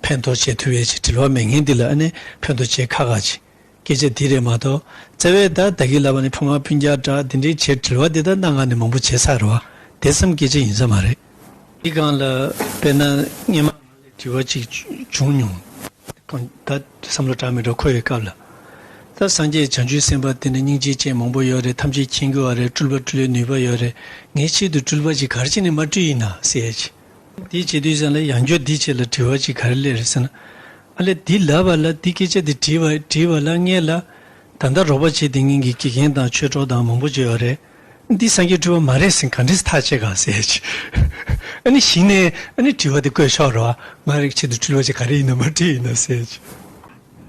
ཕན་ཐོགས་བྱེད་ཐུབ་ཡས་ཅིག་དྲིལ་བ་མེད་མཁན་འདི་ལ་ཨ་ནི་ཕན་ཐོགས་བྱེད་ཁག་ཁག་ཅིག་སྐད་ཆ་འདི་རེད་མ་གཏོགས། རྩ་བའི་ད་ད་གིན་ལབ་པ་ནི་ཕ་མ་སྤུན་ཀྱག་འདྲ་འདི་འདྲའི་བྱས་དྲིལ་བ་འདི་ད་གནའ་སྔ་ནས་མང་པོ་བྱས་ཚར་རེད་བ། དེ་ཙམ་སྐད་ཆ་ཡིན་ས་མ་རེད། འདི་སྒང་ལ་དཔེར་ན་སྔོན་མ་ང་ལ་དྲི་བ་ཅིག་བྱུང་མྱོང་། གང་ད་བསམ་བློ་དྲག་མི་འགྲོ་ཁོ་ཡི་སྐབས་ལ། ད་སངས་རྒྱས་བྱང་ཆུབ་སེམས་དཔའ་དེ་ནི་སྙིང་རྗེ་ཅན་མང་པོ་ཡོད་རེད། ཐམས་ཅད་མཁྱེན་གྱི་ཡོད་རེད། སྤྲུལ་པ་སྤྲུལ་ཡས་ནུས་པ་ཡོད་རེད། ངའི་ཆེད་དུ་སྤྲུལ་པ་ཅིག་ག་རེ་བྱས་ནས་མ་སྤྲུལ་ཡིན་ན་ཟེར་ཡས་ཅིག་དེ་བྱེད་དུས་ཙམ་ལ་ཡང་བསྐྱར་འདི་བྱེད་ལ་དྲི་བ་ཅིག་ག་རེ་སླེབས་རེད་ཟེར་ན། ཨ་ལས་འདི་ལབ་པ་ལ་འདི་སྐད་ཆ་འདི་དྲིས་པ་དྲིས་པ་ལ་ངས་ལ། ད་ལྟ་རོགས་པ་བྱེད་བསྡད་མཁན་གྱི་དགེ་རྒན་དང་ཆོས་གྲོགས་དང་མང་པོ་ཅིག་ཡོད་རེད། འདི་སངས་རྒྱས་སྤྲུལ་པ་མ་རེད་ཟེར་ག་འདྲས་ཐག་བཅད་ག་ཟེར་ཅིག་ཨ་ནི་གཞི་ནས་ཨ་ནི་དྲི་བ་འདི་བཀོད་ཆོག་རོགས། ང་རའི་ཆེད་དུ་སྤྲུལ་པ་ཅིག་ག་རེ་ཡིན་ན་མ་བྲིས་ཡིན་ན་ཟེར་ཅིག་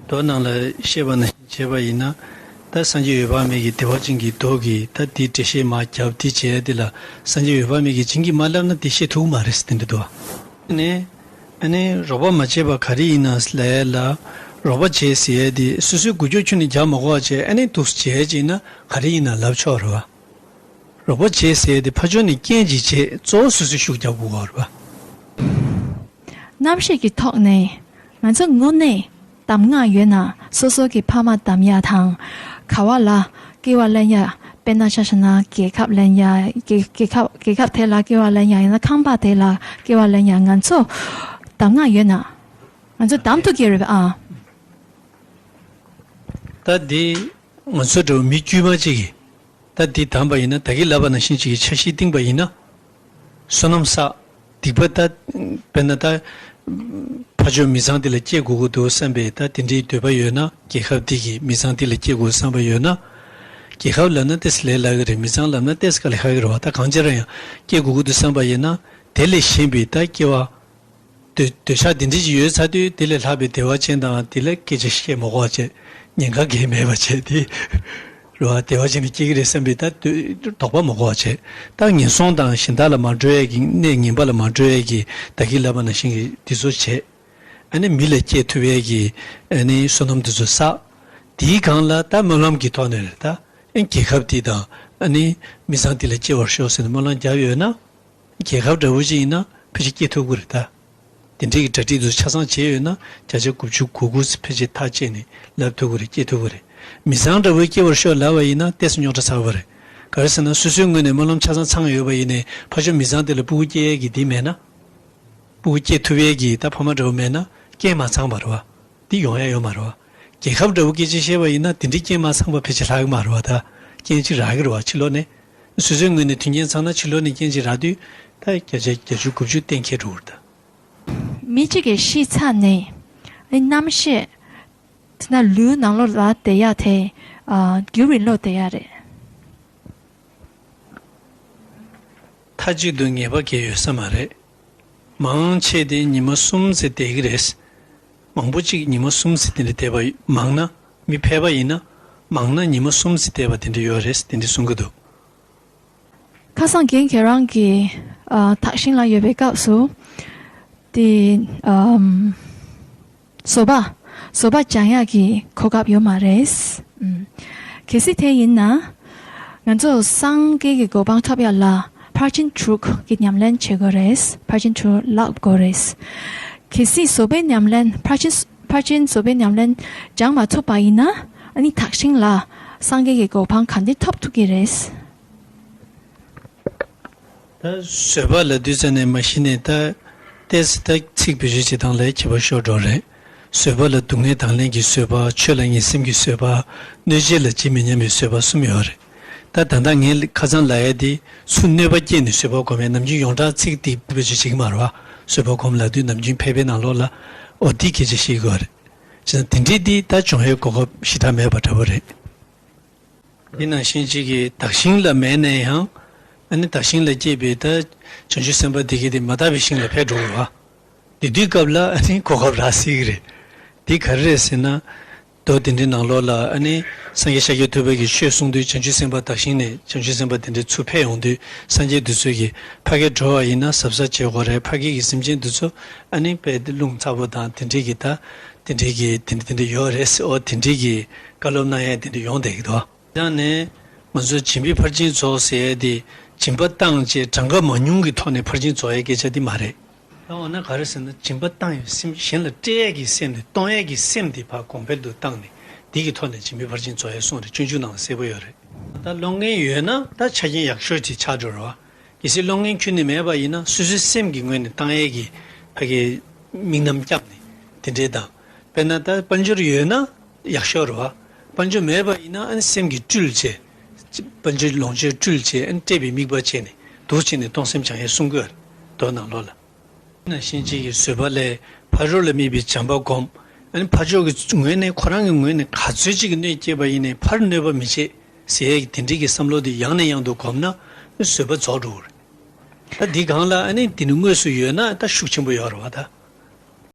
མདོ་ནང་ལ་བཤད་པ་ནང་བཞིན་བྱས་པ་ཡིན་ན། ད་སངས་རྒྱས་འོད་དཔག་མེད་ཀྱིས་བདེ་བ་ཅན་གྱི་མདོ་གི་ད་འདི་འགྲེལ་བཤད་མར་བརྒྱབ་འདི་བྱས་འདི་ལ་སངས་རྒྱས་འོད་དཔག་མེད་ཀྱིས་བྱིན་གྱིས་མ་བརླབས་ན་འདི་བཤད་ཐུབ་ཀྱི་མ་རེད་ཟེར་དེ་འདྲ་འདུག་ཨ་ནི། ཨ་ནི་རོགས་པ་མ་བྱས་པ་ག་རེ་ཡིན་ན་ལབ་ཡས་ལ། རོགས་པ་བྱས་ཟེར་ཡས་དེ་སོ་སོའི་འགུལ་སྐྱོད་ཁྱོན་ནས་རྒྱག་མ་དགོས་པ་བྱས་ཨ་ནི་འདུག་སེ་བྱས་ཅིག་ན་ག་རེ་ཡིན་ན་ལབ་ཆོག་རེད་བ། རོགས་པ་བྱས་ཟེར་ཡས་དེ་ཕར་ཕྱོགས་ནས་རྐྱེན་ཅིག་བྱས་གཙོ་བོ་སོ་སོས་ཤུགས་རྒྱག་དགོས་པ་རེད་བ། རྣམ་ཤེས་ཀྱི་ཐོག་ནས་ང་ཚོ་དངོས་གནས་གདམས་ངག་ཡོད་ན་སོ་སོ་གི་ཕ་མ་གདམས་ཡ་དང་། ག་བ་ལ་སྐྱེ་བ་ལེན་ཡ། དཔེར་ན་ཆ་བཞག་ན་རྒྱལ་ཁབ་ལེན་ཡ། རྒྱལ་རྒྱལ་ཁབ་རྒྱལ་ཁབ་དེ་ལ་སྐྱེ་བ་ལེན་ཡ་ཡང་ན་ཁང་པ་དེ་ལ་སྐྱེ་བ་ལེན་ཡ་ང་ཚོ་གདམས་ངག་ཡོད་ན་ང་ཚོ་གདམས་ཐུབ་ཀྱི་རེད་པས་ཨ། ད་འདི་ང་ཚོ་འདྲ་བོ་མི་དཀྱུས་མ་གཅིག་གིས་ད་འདི་གདམས་པ་ཡིན་ན་ད་གིན་ལབ་པ་ནང་བཞིན་གཅིག་གིས་འཆར་གཞི་བཏིང་པ་ཡིན་ན། བསོད་ནམས་བསགས། སྡིག་པ་ད། དཔེར་ན་ད། ཕ་ཆོས་མི་ཚང་འདི་ལ་སྐྱེ་དགོས་ཀྱི་འདུག་བསམ་པའི་ད་དེ་འདྲའི་འདོད་པ་ཡོད་ན་རྒྱལ་ཁབ་འདི་གི་མི་ཚང་འདི་ལ་སྐྱེ་དགོས་བསམ་པ་ཡོད་ན། རྒྱལ་ཁབ་ལབ་ན་ཏོག་ཙམ་ལས་སླ་གི་རེད། མི་ཚང་ལབ་ན་ཏོག་ཙམ་དཀའ་ལས་ཁག་གི་རེད་བ། ད་གང་ཅི་ར་ཡང་སྐྱེ་དགོས་ཀྱི་འདུག་བསམ་པ་ཡིན་ན་དེ་ལས་གཞན་པའི་ད་སྐྱེ་བ། འདོད་འདོད་ཆགས་འདི་འདྲ་ཞིག་ཡོད་ཚར་དུས་དེ་ལས་ལྷག་པའི་བདེ་བ་ཅན་དང་དེ་ལ་སྐད་ཆ་བཤད་མ་དགོས་པ་བྱས། ཉེན་ཁ་གང་ཡང་མེད་པ་བྱས་ཏེ། རེད་བ། བདེ་བ་ཅན་དུ་སྐྱེ་གི་རེད་བསམ་པའི་ད་འདོད་དོགས་པ་མ་དགོས་པ་བྱས། ད་ངན་སོང་དང་གཞན་དག་ལ་མ་འགྲོ་ཡས་ཀྱི་གནས་ངན་པ་ལ་མ་འགྲོ་ཡས་ཀྱི་ད་གིན་ལབ་པ་ནང་བཞིན་གྱི་འདི་ཚོ་བྱས། ཨ་ནི་མི་ལ་སྐྱེ་ཐུབ་ཡས་ཀྱི་ཨ་ནི་བསོད་ནམས་འདི་ཚོ་བསགས། དེའི་སྒང་ལ་ད་སྨོན་ལམ་གྱི་ཐོག་ནས་རེད་ད། ཨ་ནི་རྒྱལ་ཁབ་འདི་དང་ཨ་ནི་མི་ཚང་འདི་ལ་སྐྱེ་བར་ཤོག་ཟེར་ནས་སྨོན་ལམ་བརྒྱབ་ཡོད་ན། རྒྱལ་ཁབ་འདྲ་བོ་ཅིག་ཡིན་ན་ཕལ་ཆེར་སྐྱེ་ཐུབ་ཀྱི་རེད་ད། དེ་འདྲའི་གི་གྲ་སྒྲིག་དུ་ཆ་ཚང་བྱས་ཡོད་ན་བརྒྱ་ཆ་དགུ་བཅུ་གོ་དགུ་ཕལ་ཆེར་ཐག་བཅད་ནས་ལབ་ཐུབ་ཀྱི་རེད། སྐྱེ་ཐུབ་ཀྱི་རེད། མི་ཚང་འདྲ་བོའི་སྐྱེ་བར་ཤོག་ལབ་པ་ཡིན་ན་ཏོག་ཙམ་རྙོག་དྲ་ཚ་བ་རེད། ག་རེ་ཟེར་ན་སོ་སོའི་ངོས་ནས་སྨོན་ལམ་ཆ་ཚང་ཚང་ཡོད་པ་ཡིན་ནའི་ཕར་ཕྱོགས་མི་ཚང་དེ་ལ་སྤུ་གུ་སྐྱེ་ཡས་ཀྱི་དེ་མེད་ན། སྤུ་གུ་སྐྱེ་ཐུབ་ཡས་ཀྱི་ད་ཕ་མ་འདྲ་བོ་མེད་ན་རྐྱེན་མ་ཚང་བ་རེད་བ། འདི་ཡོང་ཡ་ཡོད་མ་རེད་བ། རྒྱལ་ཁབ་འདྲ་བོ་སྐད་ཆ་བཤད་པ་ཡིན་ན་དེ་འདྲའི་རྐྱེན་མ་ཚང་པ་ཕལ་ཆེར་ལྷག་གི་མ་རེད་བ། ད་རྐྱེན་གཅིག་རག་གི་རེད་བ། ཕྱི་ལོགས་ནས། སོ་སོའི་ངོས་ནས་མཐུན་རྐྱེན་ཚང་ན་ཕྱི་ལོགས་ནས་རྐྱེན་གཅིག་རག་དུས་ད་བརྒྱ་ཆ་བརྒྱད་ཅུ་དགུ་བཅུ་གཏན་འཁེལ་འགྲོ་གི་རེད་ད། མི་གཅིག་གིས་ཤི་ཚར་ནས་རྣམ་ཤེས་དེ་ན་ལུས་ནང་ལོགས་ལ་བསྡད་ཡ་དེ་རྒྱུན་རིང་ལོག་བསྡད་ཡ་རེད། མཐའ་གཅིག་ཏུ་ངེས་པ་གང་ཡང་ཡོད་ས་མ་རེད། མང་ཆེ་དེ་ཉི་མ་གསུམ་ཙམ་བསྡད་ཀྱི་རེད། མང་པོ་གཅིག་ཉི་མ་གསུམ་ཙམ་དེ་འདྲ་བསྡད་པ་མང་ན། མི་ཕལ་པ་ཡིན་ན་མང་ན་ཉི་མ་གསུམ་ཙམ་བསྡད་པ་དེ་འདྲ་ཡོད་རེད་དེ་འདྲ་གསུང་གི་འདུག་ཁ་སང་རྒན་ཁྱེད་རང་གི་ཨ་དག་ཞིང་ལ་ཡོད་པའི་སྐབས་སུ་དེ་ཨམ། བཟོད་པ། བཟོད་པ་སྦྱང་ཡག་གི་གོ་སྐབས་ཡོད་མ་རེད། ཨུམ། གལ་སྲིད་དེ་ཡིན་ན། ང་ཚོ་སངས་རྒྱས་ཀྱི་གོ་འཕང་ཐོབ་ཡག་ལ་ཕར་ཕྱིན་དྲུག་གི་ཉམས་ལེན་བྱེད་དགོས་རེད། ཕར་ཕྱིན་དྲུག་བཀླག་དགོས་རེད། གལ་སྲིད་བཟོད་པའི་ཉམས་ལེན་ཕར་ཕྱིན་ཕར་ཕྱིན་བཟོད་པའི་ཉམས་ལེན་སྦྱང་མ་ཐུབ་པ་ཡིན་ན་ཨ་ནི་དག་ཞིང་ལ་སངས་རྒྱས་ཀྱི་གོ་འཕང་ག་འདྲ་ཐོབ་ཐུབ་ཀྱི་རེད། ད་བཟོད་པ་ལབ་དུས་ཙམ་ནས་མ་གཞི་ནས་ད་ཏོག་ཙམ་ད་ཚིག་བེད་སྤྱོད་བྱེད་སྟངས་ལ་ཁྱད་པར་ཤོར་འགྲོ་རེད། བཟོད་པ་ལ་སྡུག་བསྔལ་དང་ལེན་གྱི་བཟོད་པ། ཆོས་ལ་ངེས་སེམས་ཀྱི་བཟོད་པ། གནོད་བྱེད་ལ་ཇི་མི་སྙམ་པའི་བཟོད་པ་གསུམ་ཡོད་རེད། ད་ད་ལྟ་ངས་ཁ་སང་ལབ་ཡ་དེ་ཚུར་གནོད་པ་སྐྱེལ་ནས་བཟོད་པ་སྒོམ་ཡ་ནམ་རྒྱུན་ཡོངས་གྲགས་ཚིག་དེ་བེད་སྤྱོད་བྱེད་ཀྱི་མ་རེད་བ། བཟོད་པ་སྒོམ་ལབ་དུས་ནམ་རྒྱུན་ཕལ་པའི་ནང་ལོགས་ལ་འོ་འདི་སྐད་ཆ་བཤད་ཀྱི་ཡོད་རེད། བྱས་ཙང་དེ་འདྲའི་འདི་ད་སྦྱོང་ཡའི་གོ་སྐབས་ཞེ་དྲག་མེད་པ་འདྲ་པོ་རེད། དེ་ནང་བཞིན་གཅིག་གིས་བདག་ཞིང་ལ་མེད་ན་ཡང་། ཨ་ནི་བདག་ཞིང་ལ་སྐྱེས་པའི་ད་བྱང་ཆུབ་སེམས་དཔའ་དེ་གས་དེ་མ་དག་པའི་ཞིང་ལ་ཕེབས་འགྲོ་གི་རེད་བ། དེ་དུས་སྐབས་ལ་ཨ་ནི་གོ་སྐབས་རག་སྲིད་ཀྱི་རེད། དེ་ག་རེ་རེད་ཟེར་ན། མདོ་དེ་འདྲའི་ནང་ལོགས་ལ་ཨ་ནི་སངས་རྒྱས་ཤཱཀྱ་ཐུབ་པ་གིས་ཆོས་གསུང་དུས་བྱང་ཆུབ་སེམས་དཔའ་བདག་ཞིང་ནས་བྱང་ཆུབ་སེམས་དཔའ་དེ་འདྲའི་ཚུར་ཕེབས་ཡོང་དུས་སངས་རྒྱས་དེ་ཚོ་གིས་ཕ་གིར་འགྲོ་བ་ཡིན་ན་གཟབ་གཟབ་བྱེད་དགོས་རེད། ཕ་གི་གི་སེམས་ཅན་དེ་ཚོ་ཨ་ནི་དཔེ་རླུང་ཚ་པོ་དང་དེ་འདྲའི་གི་ད་དེ་འདྲའི་གི་དེ་འདྲ་དེ་འདྲ་ཡོད་རེད་ཟེར། འོ་དེ་འདྲའི་གི་བཀའ་སློབ་གནང་ཡ་དེ་འདྲ་ཡོང་བསྡད་ཀྱི་འདུག་དེ་ནས་ང་ཚོ་སྦྱིན་པས་ཕར་ཕྱིན་རྫོགས་ཟེར་ཡ་དེ་སྦྱིན་པ་བཏང་བྱས་གྲངས་ཀ་མང་ཉུང་གི་ཐོག་ནས་ཕར་ཕྱིན་རྫོགས་ཡའི་སྐད་ཆ་དེ་མ་རེད། ད་འོ་ན་ག་རེ་ཟེར་ན་སྦྱིན་པ་བཏང་ཡོད་སེམས་གཞན་ལ་སྤྲད་ཡས་ཀྱི་སེམས་དེ་གཏོང་ཡས་ཀྱི་སེམས་དེ་ཕར་གོང་འཕེལ་དུ་བཏང་ནས་དེ་གི་ཐོག་ནས་སྦྱིན་པའི་ཕར་ཕྱིན་རྫོགས་ཡས་གསུངས་རེད། སྤྱོད་འཇུག་ནང་ལ་གསལ་པོ་ཡོད་རེད། ད་སློང་མཁན་ཡོད་ན་ད་ཆ་རྐྱེན་ཡག་ཤོས་ཅིག་ཆགས་འགྲོ་རེད་བ། གལ་སྲིད་སློང་མཁན་ཁྱོན་ནས་མེད་པ་ཡིན་ན་སོ་སོའི་སེམས་ཀྱི་ངོས་ནས་བཏང་ཡས་ཀྱི་ཕ་གི་དམིགས་རྣམ་བརྒྱབ་ནས་དེ་འདྲའི་དང་། དཔེར་ན་ད་དཔལ་འབྱོར་ཡོད་ན་ཡག་ཤོས་རེད་བ། དཔལ་འབྱོར་མེད་པ་ཡིན་ན་ཨ་ནི་སེམས་ཀྱིས་སྤྲུལ་བྱས། དཔལ་འབྱོར་ལོངས་སྤྱོད་སྤྲུལ་བྱས་ཨ་ནི་སྤྲད་པའི་དམིགས་པ་བྱས་ནས་འདུག་བྱས་ནས་གཏོང་སེམས་སྦྱང་ཡས་གསུང་གི་ཡོད་རེད། མདོ་ནང་ལོགས་ལ། ནང་བཞིན་གཅིག་གིས་བཟོད་པ་ལས་ཕར་ཕྱོགས་ལ་དམིགས་པའི་བྱམས་པ་སྒོམ། ཨ་ནི་ཕར་ཕྱོགས་ཀྱི་ངོས་ནས་ཁོ་རང་གི་ངོས་ནས་ག་ཚོད་ཅིག་གི་གནོད་སྐྱེལ་བ་ཡིན་ནའི་ཕར་གནོད་པ་མི་བྱེད་ཟེར་ཡས་ཀྱི་དེ་འདྲའི་གི་བསམ་བློ་དེ་ཡང་ནས་ཡང་དུ་སྒོམ་ན་བཟོད་པ་རྫོགས་འགྲོ་གི་རེད། ད་འདི་སྒང་ལ་ཨ་ནི་དེ་ནི་དངོས་སུ་ཡོད་ན་ད་ཤུགས་ཆེན་པོ་ཡོད་རེད་བ་ད།